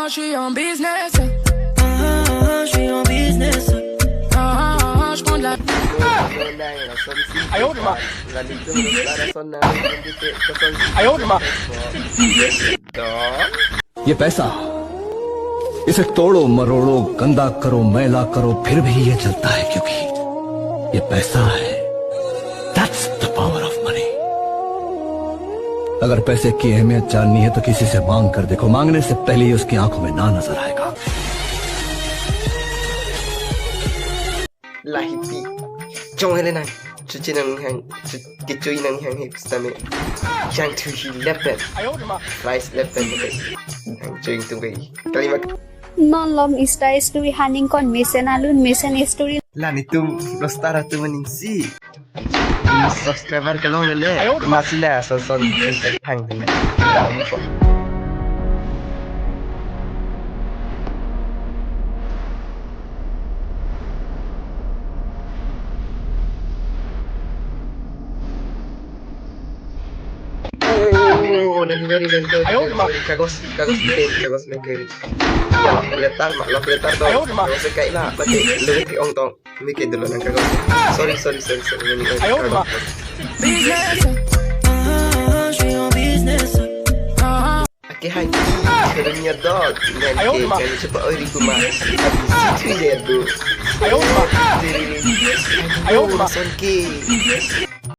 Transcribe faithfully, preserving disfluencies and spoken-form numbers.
Je suis en business. Ah, je suis en business. Ah, je prends de la. ये पैसा, इसे तोड़ो मरोड़ो, गंदा करो, मैला करो, फिर भी ये चलता है, क्योंकि ये पैसा है। That's the power of money. अगर पैसे की अहमियत जाननी है तो किसी से मांग कर देखो, मांगने से पहले ही उसकी आंखों में ना नजर आएगा. Lahipi. Chong hele nang. Chuchi nang hang. Kichui nang hang hip sitame. Yang thu hi lepen. Price lepen. Hang chuing tung kai. Kalima. Non lom ista isturi haning kon mesen alun mesen isturi. Lani tum rostar atum maning si. Subscriber kalong lele. Masila son son. Hang tene. Oh, dan dari dan tu. Kagos, kagos bikin, kagos bikin. Letar mak, lap letar tu. Kagos sekai lah, pati lebih ke ong tong. Ini ke dulu nang kagos. Sorry, sorry, sorry, sorry. Ini kagos. Business. Ah, je suis en business. Ah, Ake hai ki kerja dot. Dan ke kan cepat oi di rumah. Habis itu ya tu. ayo mak. Ayo mak. Son ke.